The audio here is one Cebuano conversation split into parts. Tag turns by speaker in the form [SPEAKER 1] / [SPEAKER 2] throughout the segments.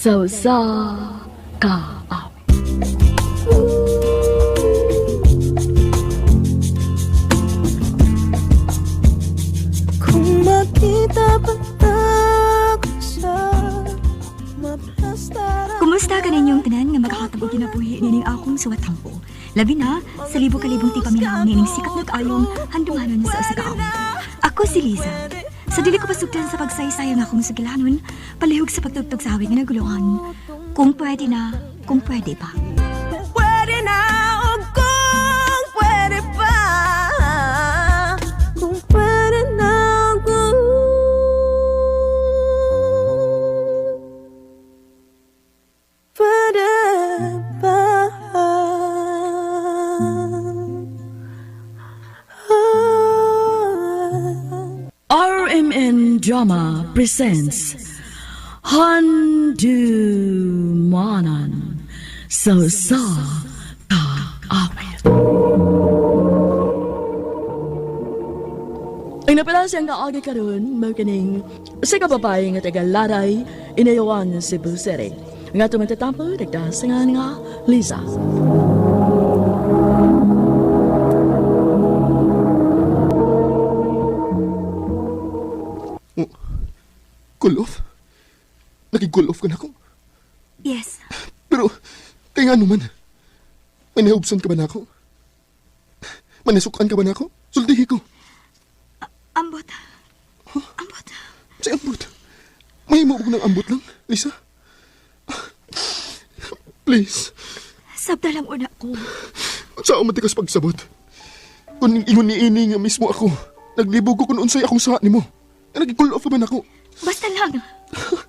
[SPEAKER 1] Sa usa ka awit.
[SPEAKER 2] Kung makita pa ako sa maplastara.
[SPEAKER 3] Kumusta ka ninyong tanan nga magkakatabog kinabuhi nining akong suwatampo? Labi na sa libo-kalibong tipaminaw nining sikat na kaayong handumanon sa usa ka awit. Ako si Liza. Sa dili ko pasugdan sa pagsaysay ang akong sugilanon, palihog sa pagtugtog sa awit nga naguluhan. Kung pwede na, kung pwede pa.
[SPEAKER 2] Pwede na o kung pwede pa. Kung pwede na kung pwede pa.
[SPEAKER 1] RMN Drama presents Handumanan sa usa ka awit. Ang napila siyang kaagi karon mao kining usa ka babae nga taga Laray, Inayawan, Cebu City. Nga tumatatampo nagdasingan nga Liza.
[SPEAKER 4] Oh, cool off? Naging-cool off ka na ako?
[SPEAKER 3] Yes,
[SPEAKER 4] Pero, kaya nga naman. May nahubsan ka ba na ako? May nasukan ka ba na ako? Sultihi ko.
[SPEAKER 3] Ambot. Ambot.
[SPEAKER 4] Sa ambot. May himuog ng ambot lang, Lisa. Please.
[SPEAKER 3] Sabta lang una ko.
[SPEAKER 4] Sa umatikas pagsabot. Kung ingon ni ini nga mismo ako, naglibog ko kung unsay akong sa nimo. Naging-cool off man ako.
[SPEAKER 3] Basta lang.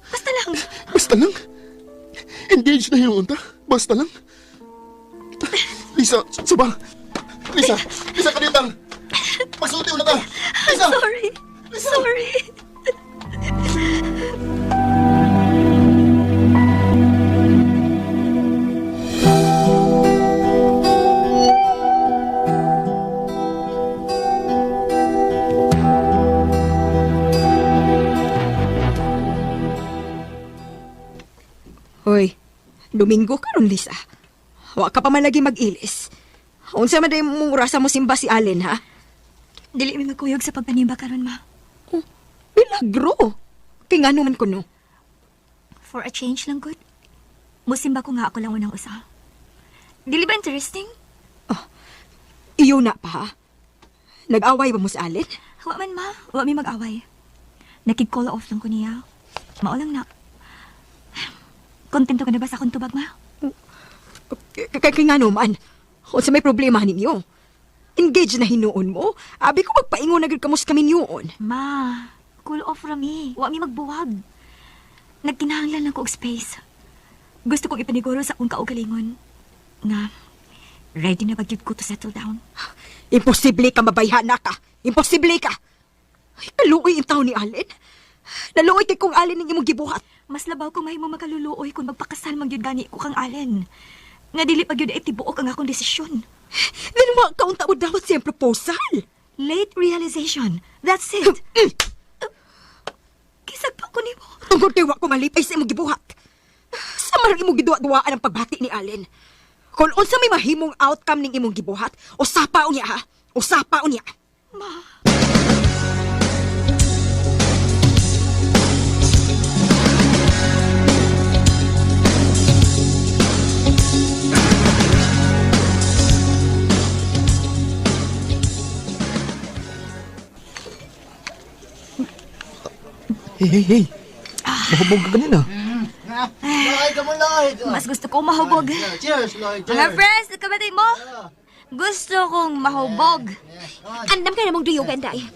[SPEAKER 3] Basta lang.
[SPEAKER 4] Basta lang. Engaged na hinuon ta. Basta lang. Lisa, suba. Lisa, Lisa kanitang. Pagsulti na ka. Lisa.
[SPEAKER 3] Sorry. Sorry.
[SPEAKER 5] Hoy, Domingo karon Lisa. Wa ka pa man lagi mag-ilis. Unsa man day mong orasa mo simba si Allen, ha?
[SPEAKER 3] Dili mi magkuyog sa pagpanimba karon, ma.
[SPEAKER 5] Oh, milagro. Kay ngano man kuno.
[SPEAKER 3] For a change lang, good. Musimba ko nga ako lang unang usa. Dili ba interesting?
[SPEAKER 5] Iyo na pa, ha? Nag-away ba mo si Allen?
[SPEAKER 3] Wa man, ma. Wa mi mag-away. Nakig-call off lang ko niya. Mao lang na. Kontento ka na ba sa akong tubag, ma?
[SPEAKER 5] Kay ngano man. Unsa may problema ninyo? Engage na hinuon mo. Abi ko magpaingon na gyud kamo sa kaminyoon.
[SPEAKER 3] Ma, cool off rami. Wa mi magbuwag. Nagkinahanglan lang ko og space. Gusto kong ipaniguro sa akong kaugalingon. Nga, ready na ba gyud ko to settle down?
[SPEAKER 5] Imposible ka mabayhana ka. Imposible ka. Ay, kaluoy ang tao ni Allen. Naluoy kay kung Allen ang imong gibuhat.
[SPEAKER 3] Mas labaw ko mahimo makaluluoy kung magpakasal man gyud gani ko kang Allen. Nga dili pa gyud ay tibuok ang akong desisyon.
[SPEAKER 5] Then wa ka unta mo dawat siyang proposal.
[SPEAKER 3] Late realization. That's it. Kisagpa ko nimo.
[SPEAKER 5] Tungkol kay wa ko malipay sa imong gibuhat. Sa marang imong giduwa-duwaan ang pagbati ni Allen. Kung unsa may mahimong outcome ning imong gibuhat, usapa unya ha. Usapa unya.
[SPEAKER 3] Ma.
[SPEAKER 6] Hey, hey, hey. Mahubog ka ganina.
[SPEAKER 7] Lloyd, come on, Lloyd.
[SPEAKER 3] Mas gusto ko mahubog.
[SPEAKER 7] Cheers, Lloyd.
[SPEAKER 3] Mga
[SPEAKER 7] Cheers.
[SPEAKER 3] friends, kabatay mo? Gusto kong mahubog.
[SPEAKER 8] Andam ka namang duyugan, day.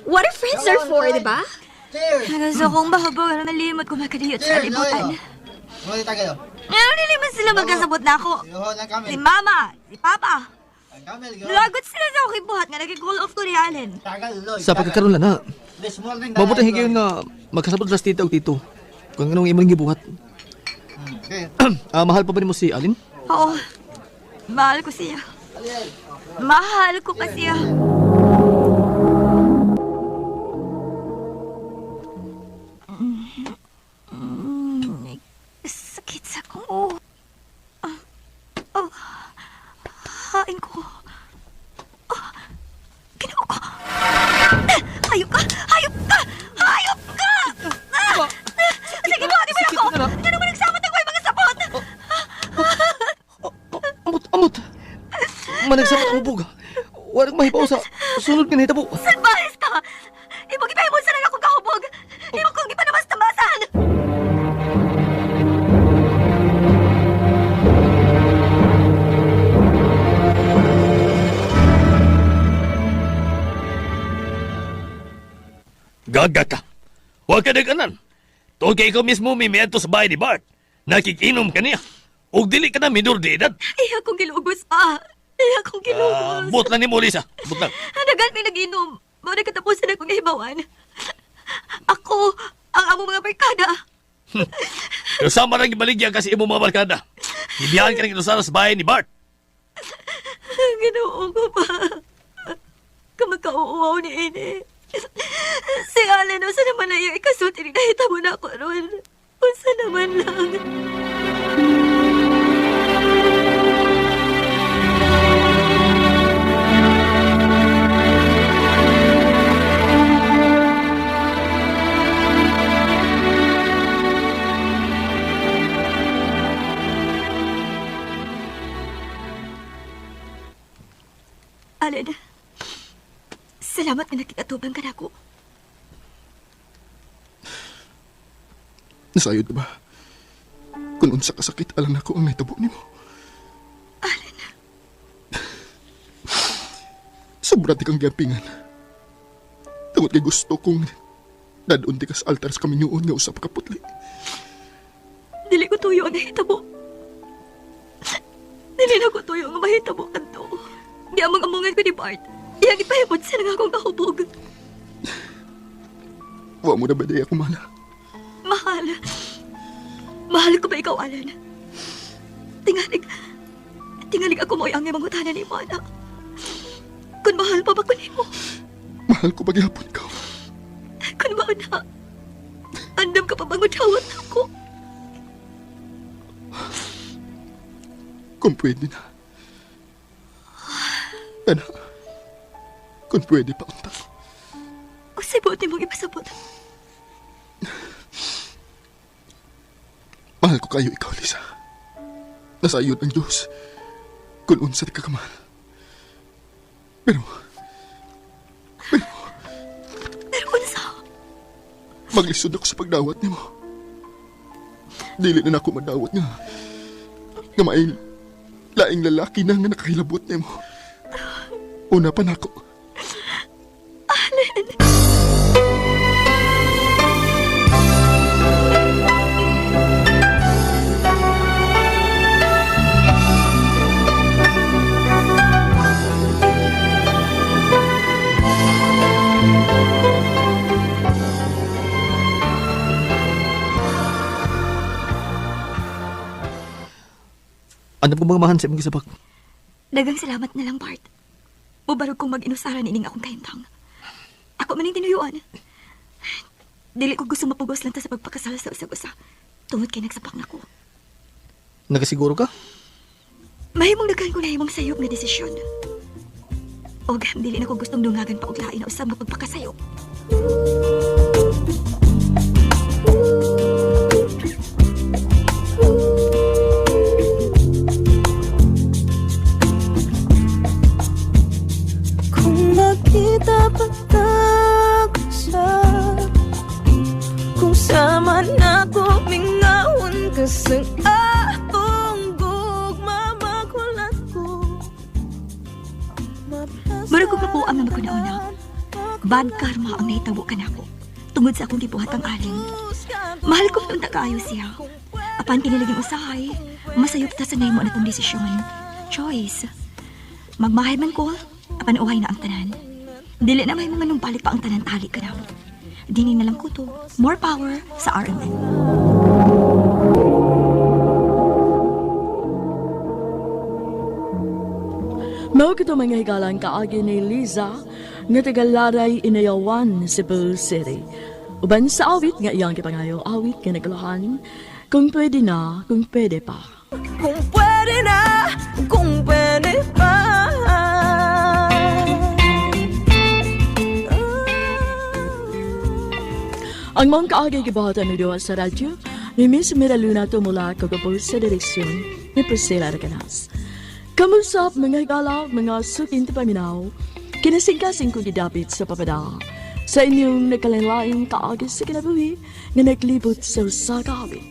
[SPEAKER 8] What are friends are for, di ba?
[SPEAKER 7] Cheers.
[SPEAKER 3] Gusto kong mahubog. Ano malimot ko makaliyot sa
[SPEAKER 7] Cheers,
[SPEAKER 3] kalibutan.
[SPEAKER 7] Lloyd. Lloyd, tayo.
[SPEAKER 3] Ngayon, hindi man sila magkasabot na ako.
[SPEAKER 7] Yuhon ang
[SPEAKER 3] Si
[SPEAKER 7] camel.
[SPEAKER 3] Mama, si Papa.
[SPEAKER 7] Ang camel, go.
[SPEAKER 3] Lagot sila sa aking buhat nga naging-call off ko ni Allen.
[SPEAKER 7] Tagal, Lloyd.
[SPEAKER 6] Sa pagkakaroon lang na.
[SPEAKER 7] This morning,
[SPEAKER 6] Mabuti higayon nga magkasabot las tita og tito. Kung anong imong gibuhat.
[SPEAKER 7] Okay.
[SPEAKER 6] Ah, mahal pa ba nimo si Alin?
[SPEAKER 3] Oo. Mahal ko siya. Mahal ko pa siya. Nakain ko. Ah, Ginoo ko. Hayop ka! Hayop ka! Hayop ka! Ah! Sige, buhatin mo na ako!
[SPEAKER 6] Sakit na.
[SPEAKER 3] Ano naman nagsamot ako yung mga sapot?
[SPEAKER 6] Amot, amot. Managsamot ang hubog. Walang mahibaw sa sunod nga nahitabo.
[SPEAKER 3] Salbahes ka! Imong ipahimon sa lang akong kahubog! Imong kong ipanamas-tamasan!
[SPEAKER 9] Gaga ka. Huwag ka nag-anan. Tuod kay ikaw mismo may miadto sa bahay ni Bart. Nakikinom ka niya. Ug dili ka na minor de edad.
[SPEAKER 3] Iya kong gilugos pa! Iya kong gilugos!
[SPEAKER 9] Ah, but lang ni mo, Lisa. But lang.
[SPEAKER 3] Hanagan may nag-inom. Mao na katapusan akong hibawan. Ako, ang among mga barkada.
[SPEAKER 9] Pero sama lang ibaligya kasi imong mga barkada. Ibiyahan ka ng inusara sa bahay ni Bart.
[SPEAKER 3] Ginoo ko pa. Kamagkauuaw ni ini. Si Allen, usa naman na iya ikasulti ni nahita mo na ako ron. Unsa naman lang. Allen, salamat nga nakikatubang ka na ako.
[SPEAKER 4] Nasayod ka ba? Kung unsa kasakit, alam na ko ang nahitabo nimo.
[SPEAKER 3] Allen,
[SPEAKER 4] Sobra ti kang giampingan. Tungod kay gusto kong dadun ti ka sa altar sa kaminyuon nga usa pa ka putli.
[SPEAKER 3] dili ko tuyo ang nahitabo. Dili na ko tuyo ang mahitabo kadto. Di among amungan ko ni Bart. Iyang ipahimod sa nga akong kahubog.
[SPEAKER 4] Wa mo na ba day ako mala?
[SPEAKER 3] Mahal. Mahal ko ba ikaw, Alan? Tingalig. Tingalig ako mo'y ang mangutanan ni mo, anak. Kung mahal pa ba ko nimo?
[SPEAKER 4] Mahal ko paghapon ikaw.
[SPEAKER 3] Kung mao na, andam ka pa bang udawat ako?
[SPEAKER 4] Kung pwede na. Ana, kung pwede pa unta.
[SPEAKER 3] Usay buot nimong ipasabot.
[SPEAKER 4] Mahal ko kayo ikaw, Lisa. Nasayod ang Diyos. Kung unsa ti ka kamahal. Pero,
[SPEAKER 3] Pero unsa?
[SPEAKER 4] maglisod ako sa pagdawat nimo. Dili na nako madawat nga. Nga maay laing lalaki na nga nakahilabot nimo. Una pa nako.
[SPEAKER 3] Allen!
[SPEAKER 6] Andam ko mga mahan sa imong gisabak.
[SPEAKER 3] Dagang salamat na lang, Bart. Mubarog kong mag-inusaran ining akong kahimtang. Ako man ang tinuyuan. Dili ko gusto mapugos lang ta sa pagpakasal sa usag-usa. Tungod kay nagsapak na ko.
[SPEAKER 6] Nakasiguro ka?
[SPEAKER 3] Mahimong daghan ko nahimong sayop nga desisyon. Og dili na ko gustong dungagan pa og lain na usab nga pagpakasayop.
[SPEAKER 2] Kung makita pa siya. Kung sama na ko mingawon ka sa atong gugma makulat ko.
[SPEAKER 3] Murag ko pa po ang makunauna. Bad karma ang nahitabo kanako. Tungod sa akong gibuhat ang alin. Mahal ko noon kaayo siya. Apan kinilaging usahay, masayop ta sa nahimo na tong desisyon. Choice. Magmahay man ko, apan uhay na ang tanan. Dili na may mga numbalik pa ang tanan tali ka na. Dini na lang ko to. More power sa RMN.
[SPEAKER 1] Mao kito mga higalan kaagi ni Liza nga taga-Laray Inayawan, Cebu City. Uban sa awit nga iyang gipangayo awit nga nagulahan, kung pwede na, kung pwede pa.
[SPEAKER 2] Kung pwede na, kung pwede pa.
[SPEAKER 1] Ang mong kaagay gibuhatan ni sa radyo ni Miss Mira Luna tumula kagapos sa direksyon ni Priscilla Recanas. Kamusap mga higala, mga sukin paminaw, kinasingkasing ko gidapit sa papada. Sa inyong nagkalinlaing kaagi sa kinabuhi nga naglibot sa usa ka awit.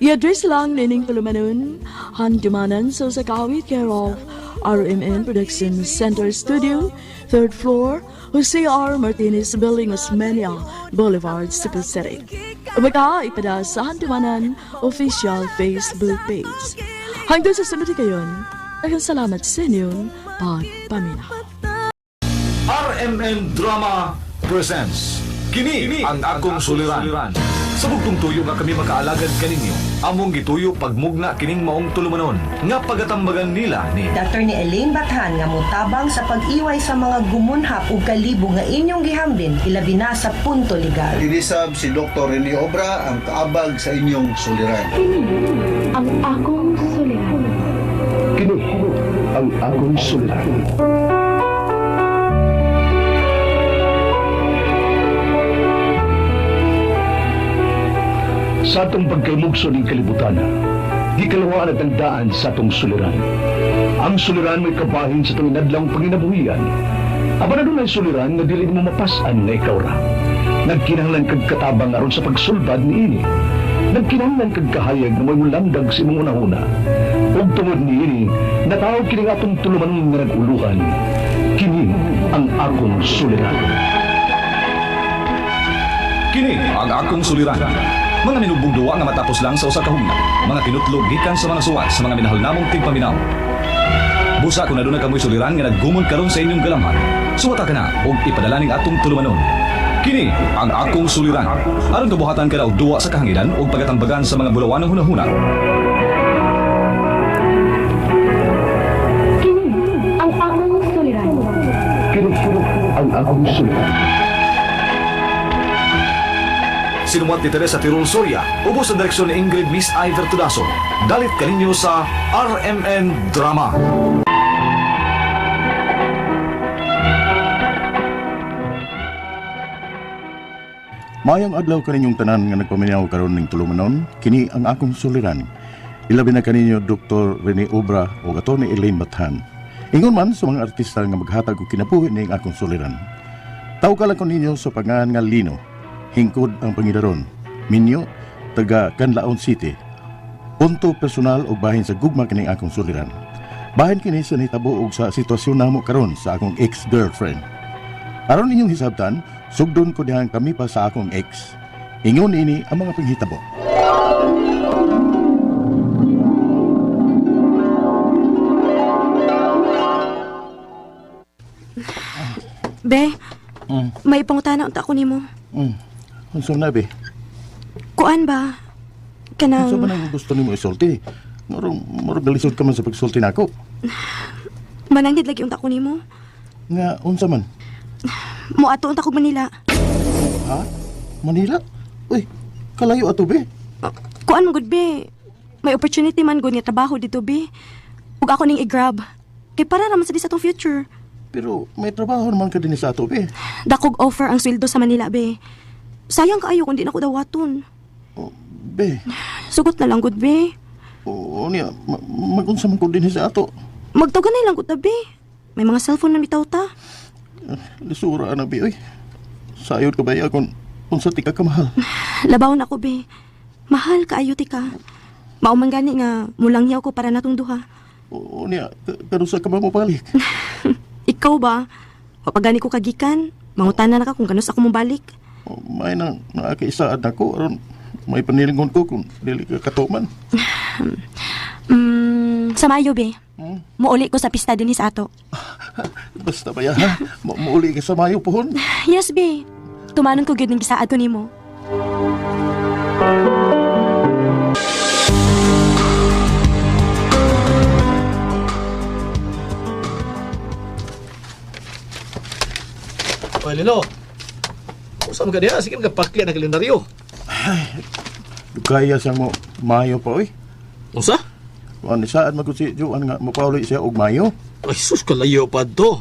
[SPEAKER 1] I-address lang nining tulumanon, handumanan sa usa ka awit, care of RMN Production Center Studio, third floor, Jose R. Martinez Building, Osmeña Boulevard, Cebu City. Umaga, ipada sa Handumanan official Facebook page. Hanggang sa sunod kayon, daghang salamat sa inyong pagpaminaw.
[SPEAKER 10] RMN Drama Presents Kini ang akong suliran. Sa bugtong tuyo nga kami makaalagad kaninyo, among gituyo pagmugna kining maong tulumanon nga pagatambagan nila ni
[SPEAKER 2] Dr. ni Elaine Bathan nga motabang sa pag-iway sa mga gumunhap ug kalibo nga inyong gihambin ilabi na sa punto legal.
[SPEAKER 7] Dinisab si Dr. Rene Obra ang kaabag sa inyong suliran.
[SPEAKER 8] Ang akong suliran.
[SPEAKER 10] Kini ang akong suliran.
[SPEAKER 9] Sa atong pagkaymugso ng kalibutan, gikalawaan at ang daan sa atong suliran. Ang suliran may kabahin sa itong inadlang panginabuhian. Aba na dunay suliran nga dili mo mapasan nga ikaw ra. Nagkinahanglan kag katabang aron sa pagsulbad niini. Nagkinahanglan kag kahayag nga mo'y mulamdag sa imong unahuna. Ug tungod niini, natawag kini nga atong tulumanon nga nag-uluhan. Kini ang akong suliran.
[SPEAKER 10] Kini ang akong suliran. Mga minubong duwa nga matapos lang sa usa ka hugna. Mga kinutlog gikan sa mga suwat sa mga minahal namong tigpaminaw. Busa kung aduna kamoy suliran nga naggumon karon sa inyong galamhan. Suwata ka na og ipadala ning atong tulumanon. Kini ang akong suliran. Aron kabuhatan ka og duwa sa kahanginan ug pagatambagan sa mga bulawanong hunahuna.
[SPEAKER 8] Kini ang akong suliran.
[SPEAKER 9] Kini ang akong suliran.
[SPEAKER 10] Sinumat ni Teresa Tirul Soria, ubos sa direksyon ni Ingrid Miss Iver Tudaso. Dalit kaninyo sa RMN Drama.
[SPEAKER 4] Mayong adlaw kaninyong tanan nga nagpaminaw karon ning tulumanon, kini ang akong suliran. Ilabi na kaninyo Dr. Rene Obra o Atty. Elaine Bathan. Ingon man sa mga artista nga maghatag og kinabuhi ning akong suliran. Tawag ka lang ko ninyo sa pangalan nga Lino, hingkod ang pangidaron. Minyo, taga Canlaon City. Punto personal o bahin sa gugma kining akong suliran. Bahin kini sa nahitabo og sa sitwasyon namo karon sa akong ex-girlfriend. Aron inyong hisabtan, sugdon ko dihang kami pa sa akong ex. Ingon ini ang mga panghitabo.
[SPEAKER 3] Be, may pangutana unta ako nimo.
[SPEAKER 4] Unsa na be?
[SPEAKER 3] Kuan ba? Kanang
[SPEAKER 4] Unsa ba nang gusto nimo isulti? Murag murag nalisod ka man sa pagsulti nako.
[SPEAKER 3] Mananghid lagi unta ko nimo.
[SPEAKER 4] Nga unsa man?
[SPEAKER 3] Moadto unta kog Manila.
[SPEAKER 4] Ha? Manila? Uy, kalayo ato be.
[SPEAKER 3] Kuan man gud be. May opportunity man gud nga trabaho dito be. Ug ako ning i-grab. Kay para ra man sa di sa atong future.
[SPEAKER 4] Pero may trabaho naman ka din sa ato be.
[SPEAKER 3] Dakog offer ang sweldo sa Manila be. Sayang kaayo kung di na ko dawaton.
[SPEAKER 4] Oh, be.
[SPEAKER 3] Sugot na lang gud be.
[SPEAKER 4] O niya, magunsa man ko din sa ato.
[SPEAKER 3] Magtawagan na lang gud ta be. May mga cellphone na bitaw ta.
[SPEAKER 4] Lisura na be oy. Sayod ka ba ya kung unsa ti ka kamahal?
[SPEAKER 3] Labaw na ko be. Mahal kaayo ti ka. Mao man gani nga mulangyaw ko para natong duha.
[SPEAKER 4] O niya, kanusa ka ba mo balik?
[SPEAKER 3] Ikaw ba? Wa pa gani ko kagikan. Mangutana na ka kung kanus ako mobalik.
[SPEAKER 4] O, may nang nakaisaad nako aron may panilingon ko kung dili ka katuman.
[SPEAKER 3] Sa Mayo be. Muuli ko sa pista dinhi sa ato.
[SPEAKER 4] Basta ba ya, ha? Muuli ka sa Mayo pohon.
[SPEAKER 3] Yes be. Tumanon ko gyud ning gisaad ko nimo.
[SPEAKER 6] Oy, Lino. Usa man ka diha, sige magpakli ang kalendaryo.
[SPEAKER 4] Kaya sa mo Mayo pa oy.
[SPEAKER 6] Unsa?
[SPEAKER 4] Ano saan man ko si Joan nga mopauli siya og Mayo?
[SPEAKER 6] Ay, sus, kalayo pa to.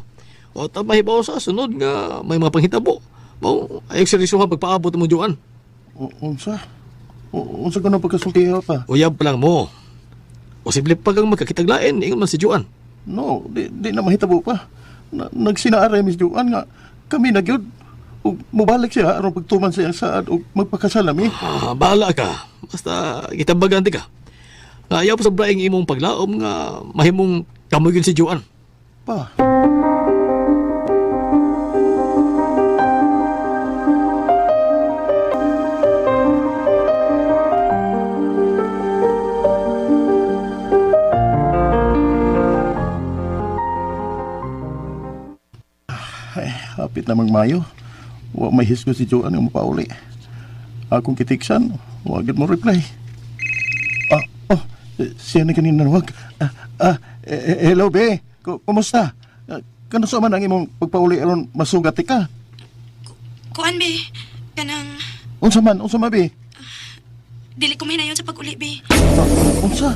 [SPEAKER 6] O, tama hibaw sa sunod nga may mga panghitabo. Mao, ay seryoso ha pagpaabot mo, Joan.
[SPEAKER 4] Unsa? Unsa ka na pagkasultiha pa?
[SPEAKER 6] Uyab pa lang mo. Posible pa kang magkakitaglain, ingon man si Juan.
[SPEAKER 4] No, di na mahitabo pa. Nagsinaaray Miss Juan nga kami na gyud ug mobalik siya aron pagtuman sa iyang saad ug magpakasal nami.
[SPEAKER 6] Ah, bahala ka. Basta gitambagan ti ka. Nga ayaw pa sa braing imong paglaom nga mahimong kamoy yun si Juan.
[SPEAKER 4] Pa. Ay, hapit na Mayo. Wa may hisgo si Joan nga mapauli. Akong kitiksan, wa gyud mo reply. Ah, oh, siya na kanina nawag. Hello, be. Kumusta? Kano sa man ang imong pagpauli aron masugat ka?
[SPEAKER 11] Kuan be, kanang
[SPEAKER 4] Unsa man, be?
[SPEAKER 11] dili ko mahinayon sa pag-uli be.
[SPEAKER 4] Unsa?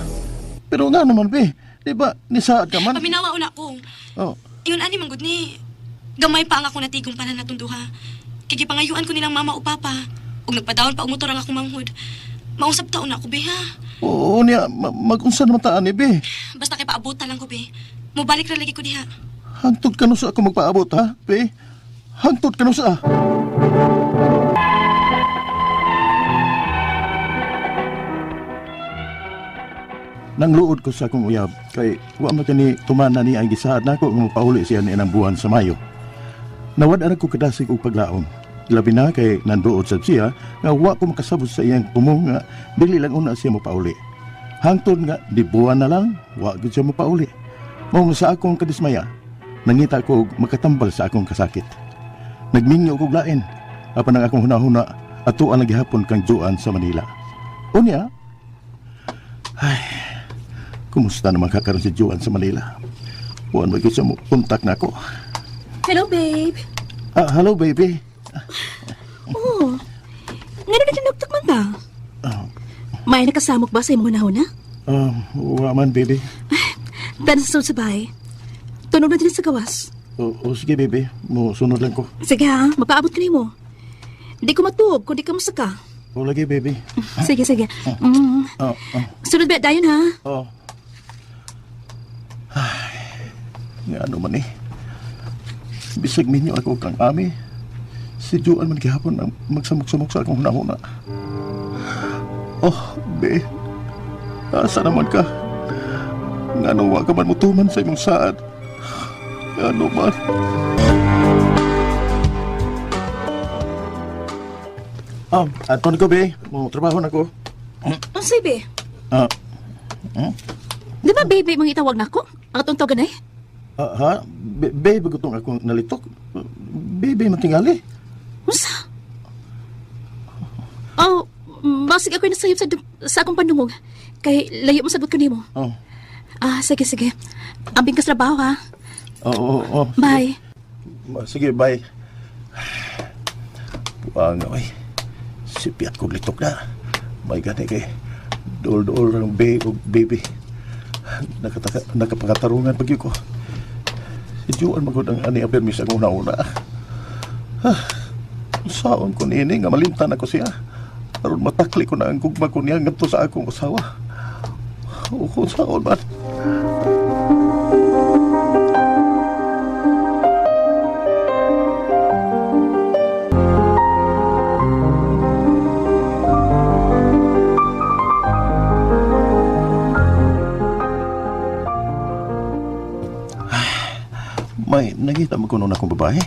[SPEAKER 4] Pero nga naman, be. Di ba, nisaad ka man?
[SPEAKER 11] Paminawa una ko.
[SPEAKER 4] Oh,
[SPEAKER 11] Ingon ani man gud ni. Gamay pa ang ako natigong pananatong duha. Kay gipangayuan ko nilang mama o papa. Ug nagpadawon pa og motor ang akong manghud. Mausap ta una ko be ha.
[SPEAKER 4] oo niya, mag-unsa naman taan ni, be.
[SPEAKER 11] Basta kay paabutan lang ko be. Mobalik ra lagi ko diha.
[SPEAKER 4] Hangtod ka no sa ako magpaabot, ha, be? Hangtod ka no sa... Nangluod ko sa akong uyab kay wa man kani tumana ni ang gisaad nako nga mapauli siya ni inang buwan sa Mayo. Nawad-an ko kadasig og paglaom. Labi na kay nanduod sad siya nga wa ko makasabot sa iyang pumong nga dili lang una siya mapauli. Hangtod nga di buwan na lang wa gyud siya mapauli. Mao nga sa akong kadismaya, nangita ko og makatambal sa akong kasakit. Nagminyo ko og lain apan ang akong hunahuna atuan lang gihapon kang Joan sa Manila. Unya, ay, kumusta naman kakaroon si Joan sa Manila? Buwan ba siya mo kontak na ako?
[SPEAKER 1] Hello, babe.
[SPEAKER 4] Ah, hello baby.
[SPEAKER 1] Oh, ngano na tinugtog man ka? May nakasamok ba sa imong hunahuna?
[SPEAKER 4] Wa man baby.
[SPEAKER 1] Tanan sa sa bahay. Tunog na din sa gawas.
[SPEAKER 4] O, sige baby, mo sunod lang ko.
[SPEAKER 1] Sige ha, magpaabot ka nimo. Di ko matuog kung di ka masaka.
[SPEAKER 4] O lagi baby.
[SPEAKER 1] Sige, sige. Mm.
[SPEAKER 4] Oh, oh.
[SPEAKER 1] Sunod ba dayon ha?
[SPEAKER 4] Oh. Ay, nga ano man eh. Bisag minyo ako kang ami. Si Joan man gihapon ang magsamok-samok sa akong hunahuna. Oh, be. Asa naman ka? Nga ano, wa ka man mutuman sa imong saad. Nga ano man. Oh, aton ko, be. Mo trabaho na ko.
[SPEAKER 1] Unsay be?
[SPEAKER 4] Ah,
[SPEAKER 1] Di ba baby mga itawag nako? Ang atong tawagan eh?
[SPEAKER 4] Ah, ha? Babe, gutong akong nalitok. Baby, matingali.
[SPEAKER 1] Unsa? Oh, basig ako'y nasayop sa akong pandungog. Kay layo mo sagot ko nimo.
[SPEAKER 4] Oh.
[SPEAKER 1] Ah, sige, sige. Ambing ka sa trabaho ha.
[SPEAKER 4] Oo, oo, oo.
[SPEAKER 1] Bye.
[SPEAKER 4] Sige, bye. Buang, oy. Sipiat ko litok na. May gani kay dool-dool ang babe og baby. Nakapakatarungan pag ko. Si Juan magod ang ani ang permis ang una-una. Ah, saon ko niini nga malimtan ako siya. Aron matakli ko na ang gugma ko niya ngadto sa akong usawa. O kung saon man. May nangita mo kuno na akong babae.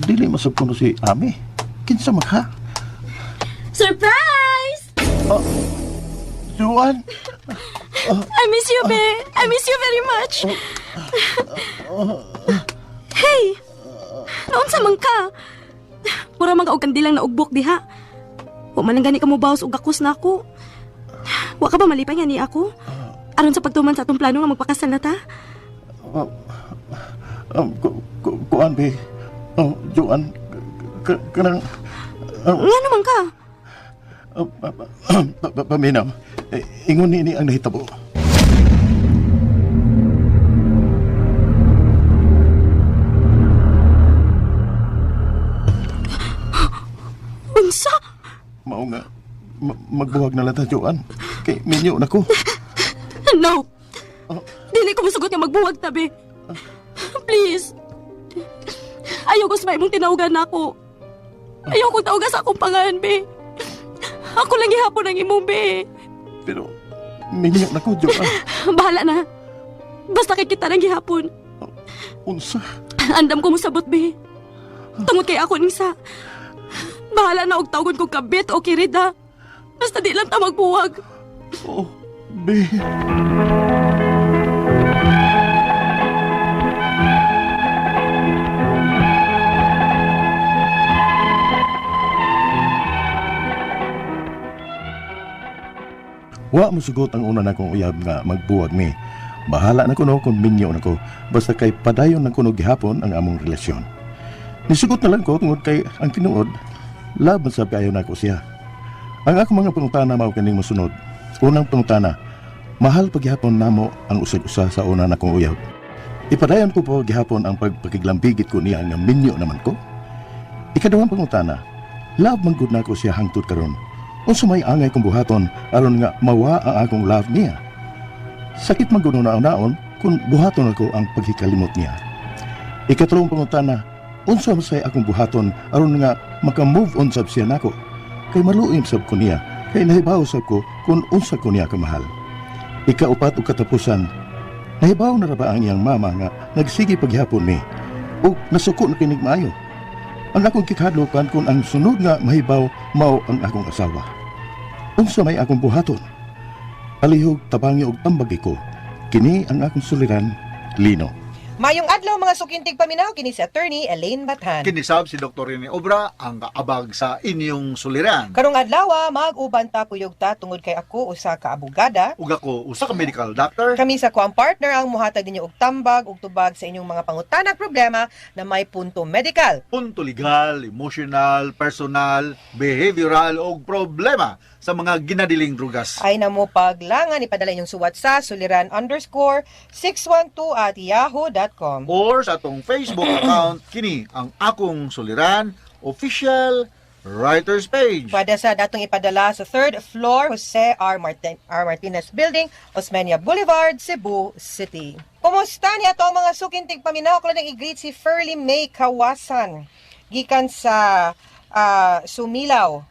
[SPEAKER 4] Dili masab kuno si Ami. Kinsa magha?
[SPEAKER 1] Surprise!
[SPEAKER 4] Oh, Juan!
[SPEAKER 11] I miss you, be. I miss you very much. Hey! Naunsa man ka? Mura man ka og kandilang naugbok diha. Wa man lang gani ka mobawas og gakos na ako. Wa ka ba malipay nga ni ako? Aron sa pagtuman sa atong plano nga magpakasal na ta?
[SPEAKER 4] Kuan be. Oh, Juan. Kanang
[SPEAKER 11] Nga naman ka?
[SPEAKER 4] paminaw. Eh, ingon ni ang nahitabo.
[SPEAKER 11] Unsa?
[SPEAKER 4] Mao Mao nga magbuwag na lang ta, Joan. Kay minyo na ko.
[SPEAKER 11] No! Dili ko musugot nga magbuwag tabi. Please. Ayaw ko sa imong tinawgan nako. Ayaw ko tawga sa akong pangalan, be. Ako lang gihapon ang imong, be.
[SPEAKER 4] Pero minyo na ko, Joan.
[SPEAKER 11] Bahala na. Basta kay kita lang gihapon.
[SPEAKER 4] Unsa?
[SPEAKER 11] Andam ko mosabot, be. Tungod kay ako ning sa. Bahala na og tawgon kong kabit o kirida. Basta di lang ta magbuwag.
[SPEAKER 4] Oh, be. Wa mosugot ang una nakong uyab nga magbuwag mi. Bahala na kuno kung minyo na ko, basta kay padayon na kuno gihapon ang among relasyon. Nisugot na lang ko tungod kay ang tinuod, laban sa kaayo nako siya. Ang akong mga pangutana mao kining mosunod. Unang pangutana, mahal paghihapon namo ang usag-usa sa una nakong uyab. Ipadayon ko po gihapon ang pagpakiglambigit ko niya nga minyo naman ko. Ikaduhang pangutana, love man gud nako siya hangtod karon. Unsa may angay kong buhaton aron nga mawa ang akong love niya. Sakit man gud naon kung buhaton ako ang paghikalimot niya. Ikatulong pangutana, unsa man say akong buhaton aron nga maka-move on sab siya nako. Kay maluim sab ko niya, kay nahibaw sab ko kung unsa ko niya kamahal. Ikaupat ug katapusan, nahibaw na ra ba ang iyang mama nga nagsige paghihapon mi ug nasuko na kinig maayo. Ang akong kikadlukan kung ang sunod nga mahibaw mao ang akong asawa. Unsa may akong buhaton? Palihog tabangi og tambagi ko. Kini ang akong suliran, Lino.
[SPEAKER 2] Mayong adlaw mga sukintig paminaw kini si Attorney Elaine Bathan.
[SPEAKER 7] Kinisab si Dr. Rene Obra ang kaabag sa inyong suliran.
[SPEAKER 2] Karong adlaw mag-uban ta kuyog ta tungod kay ako usa ka abogada.
[SPEAKER 7] Ug ako usa ka medical doctor.
[SPEAKER 2] Kami sa kuang partner ang muhatag ninyo og tambag ug tubag sa inyong mga pangutanag problema na may punto medical.
[SPEAKER 7] Punto legal, emotional, personal, behavioral o problema sa mga ginadiling drugas.
[SPEAKER 2] Ay namo paglangan ipadala inyong suwat sa suliran_612@yahoo.com.
[SPEAKER 7] Or sa atong Facebook account kini ang akong suliran official writers page.
[SPEAKER 2] Pwede sa datong ipadala sa third floor, Jose R. R. Martinez Building, Osmeña Boulevard, Cebu City. Kumusta niya to mga sukintig paminaw? Ko lang i-greet si Ferly May Kawasan. Gikan sa Sumilaw,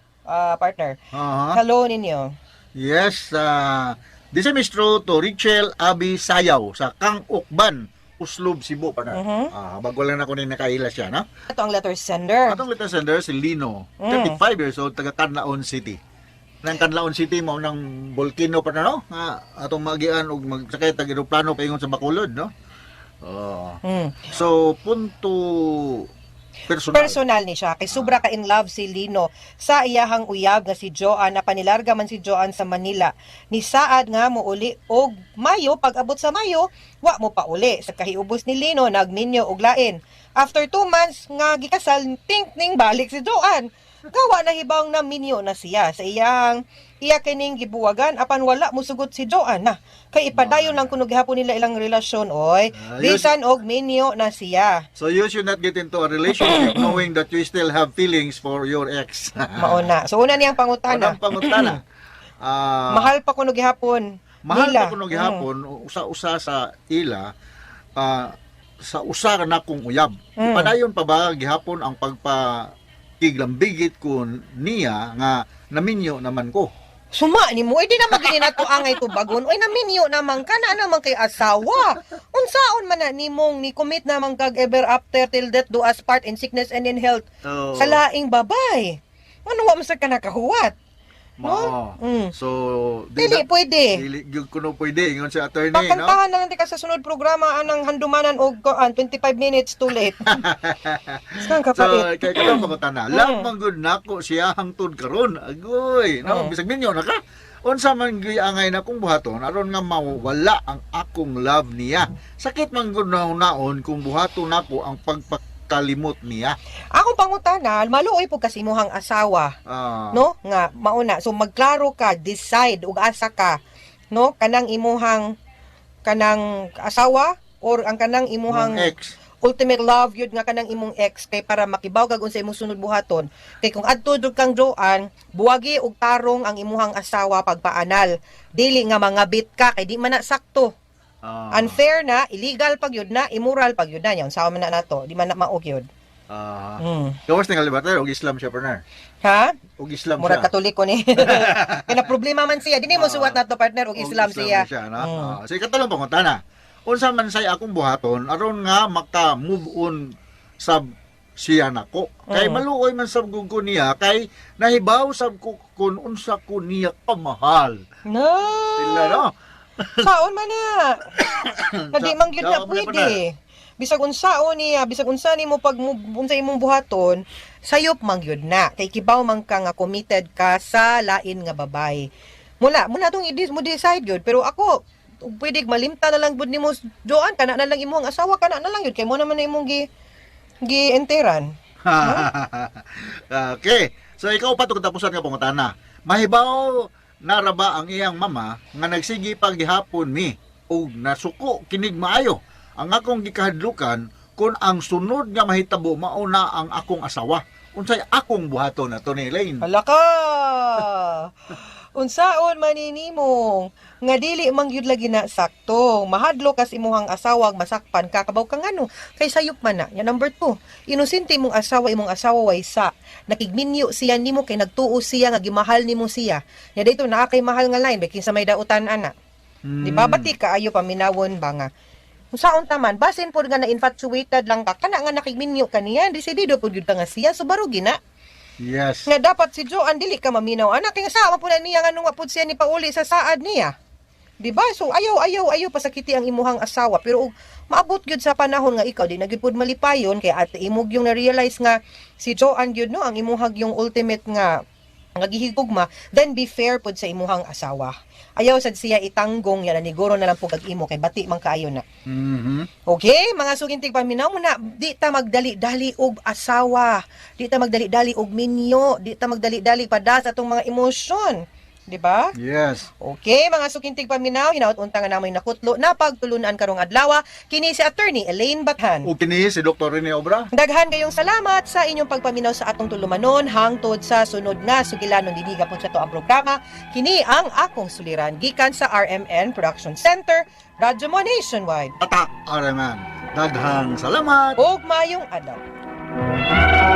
[SPEAKER 2] partner.
[SPEAKER 7] Aha.
[SPEAKER 2] Hello ninyo.
[SPEAKER 7] Yes, this is true to Richel Abi Sayaw sa Kangukban, Uslob, Cebu. Partner. Bago lang ako ni nakaila siya, no?
[SPEAKER 2] Ito ang letter sender.
[SPEAKER 7] Atong letter sender si Lino, 35 years old, taga Canlaon City. Nang Canlaon City mao nang volcano pa na, no? Nga atong magian og magsakay tag eroplano paingon sa Bacolod, no? Oh. So punto personal.
[SPEAKER 2] Personal ni siya kay sobra ka in love si Lino sa iyahang uyab nga si Joanne na panilarga man si Joanne sa Manila. Ni saad nga mouli og Mayo, pag abot sa Mayo, wa mo pa uli. Sa kahiubos ni Lino nagminyo og lain. After 2 months nga gikasal, think ning balik si Joanne. Gawa na hibang na minyo na siya sa iyang iya kining gibuwagan apan wala musugot si Joanne na kay ipadayon lang kuno gihapon nila ilang relasyon, oy.
[SPEAKER 7] Ayos.
[SPEAKER 2] Bisan og minyo na siya.
[SPEAKER 7] So you should not get into a relationship knowing that you still have feelings for your ex.
[SPEAKER 2] Mauna. So una niyang pangutana.
[SPEAKER 7] Unang pangutana.
[SPEAKER 2] Mahal pa kuno gihapon.
[SPEAKER 7] Mahal
[SPEAKER 2] nila.
[SPEAKER 7] pa kuno gihapon usa-usa sa ila, sa usa na kong uyab. Padayon pa ba gihapon ang pagpakiglambigit ko niya nga naminyo naman ko?
[SPEAKER 2] Suma ni mo, eh, di naman gini nato angay tubagon. Oy, naminyo naman ka na naman kay asawa. Unsaon man na nimong ni commit naman kag ever after till death do us part in sickness and in health
[SPEAKER 7] So,
[SPEAKER 2] sa laing babay. Ano wa man sa ka nakahuwat?
[SPEAKER 7] Mao.
[SPEAKER 2] Mm.
[SPEAKER 7] So, di
[SPEAKER 2] Dili
[SPEAKER 7] na-
[SPEAKER 2] pwede.
[SPEAKER 7] Dili gyud kuno pwede ingon si attorney, no?
[SPEAKER 2] Pakantahan na lang di ka sa sunod programa anang handumanan og kuan 25 minutes too late. Saan ka
[SPEAKER 7] So,
[SPEAKER 2] pait?
[SPEAKER 7] kay katong pangutana, love man gud nako siya hangtod karon. Agoy, no, bisag minyo na ka. Unsa man gyud angay na kong buhaton aron nga mawala ang akong love niya. Sakit man gud naon kung buhaton nako ang pagpakalimot niya.
[SPEAKER 2] Akong pangutana, maluoy po kasi imuhang asawa. No, nga mauna, so magklaro ka, decide ug asa ka, no, kanang imuhang kanang asawa or ang kanang imuhang
[SPEAKER 7] Imong ex.
[SPEAKER 2] Ultimate love yun nga kanang imong ex kay para makibaw kag unsa imong sunod buhaton. Kay kung adto jud kang Joanne, buwagi og tarong ang imuhang asawa pagpaanal. Dili nga mangabit ka kay di man na sakto. Unfair na, illegal pag yun na, immoral pag yun na. Yan, unsaon man na nato, di man na maog yun.
[SPEAKER 7] Gawas ni Galibater, og Islam siya, partner.
[SPEAKER 2] Ha?
[SPEAKER 7] Og Islam
[SPEAKER 2] Murag
[SPEAKER 7] siya.
[SPEAKER 2] Katoliko ni. Kaya na problema man siya. Dili mo suwat nato, partner, og
[SPEAKER 7] Og
[SPEAKER 2] Islam siya.
[SPEAKER 7] Siya, no? Sa ikatulong pangutana. Unsa man say akong buhaton aron nga maka-move on sab siya nako. Kay maluoy man sab gud ko niya kay nahibaw sab ko kun unsa ko niya kamahal.
[SPEAKER 2] No.
[SPEAKER 7] Sila no.
[SPEAKER 2] Saon man na. Na di man gyud na
[SPEAKER 7] Saon man na,
[SPEAKER 2] pwede. Bisag unsaon niya, bisag unsa nimo pag unsa imong buhaton, sayop man gyud na. Kay kibaw man ka nga committed ka sa lain nga babay. Mula, muna tong i mo decide gyud, pero ako ug pwede malimta na lang gud nimo Joan, kana na lang imong asawa, kana na lang gyud kay mo naman na imong gi gi enteran.
[SPEAKER 7] Okay. So ikaw pa to katapusan nga pangutana. Mahibaw nara ba ang iyang mama nga nagsigi paghihapon mi ug nasuko kinig maayo ang akong gikahadlukan kung ang sunod nga mahitabo mao na ang akong asawa. Unsay akong buhaton na to ni Elaine?
[SPEAKER 2] Hala ka! Unsaon maninimong nga dili man gyud lagi na sakto. Mahadlo kas imuhang asawa masakpan ka, kabaw ka ngano kay sayop man na. Nya number 2, inosente imong asawa way sa nakigminyo siya nimo kay nagtuo siya nga gimahal nimo siya. Nya dito naa kay mahal nga line kinsa may dautan ana. Di ba bati kaayo paminawon ba nga. Unsaon ta man basin pod nga na infatuated lang ka, kana nga nakigminyo kaniya, desidido pod gyud ka nga siya, so barugi na. Nga dapat si Joanne dili ka maminaw anak kay sama po na niya nga nung pud siya ni pauli sa saad niya. Di ba? So ayaw ayaw ayaw pasakiti ang imuhang asawa, pero og maabot gyud sa panahon nga ikaw di na gyud pud malipayon kay ate imog yung na-realize nga si Joanne gyud no ang imuhag yung ultimate nga nga gihigugma, then be fair pud sa imuhang asawa. Ayaw sad siya itanggong yan, niguro na lang pud kag imo kay bati man kaayo na. Okay, mga sugintig paminaw mo na, di ta magdali-dali og asawa, di ta magdali-dali og minyo, di ta magdali-dali padas atong mga emosyon. Di ba?
[SPEAKER 7] Yes.
[SPEAKER 2] Okay, mga sukintig paminaw, hinaut unta nga namoy nakutlo na pagtulunan karong adlaw, kini si Attorney Elaine Bathan.
[SPEAKER 7] Ug kini si Dr. Rene Obra.
[SPEAKER 2] Daghan kayong salamat sa inyong pagpaminaw sa atong tulumanon hangtod sa sunod na sugilanon dinhi gapon sa to ang programa. Kini ang akong suliran gikan sa RMN Production Center, Radyo Mo Nationwide.
[SPEAKER 7] Tatak RMN. Daghang salamat.
[SPEAKER 2] Ug maayong adlaw.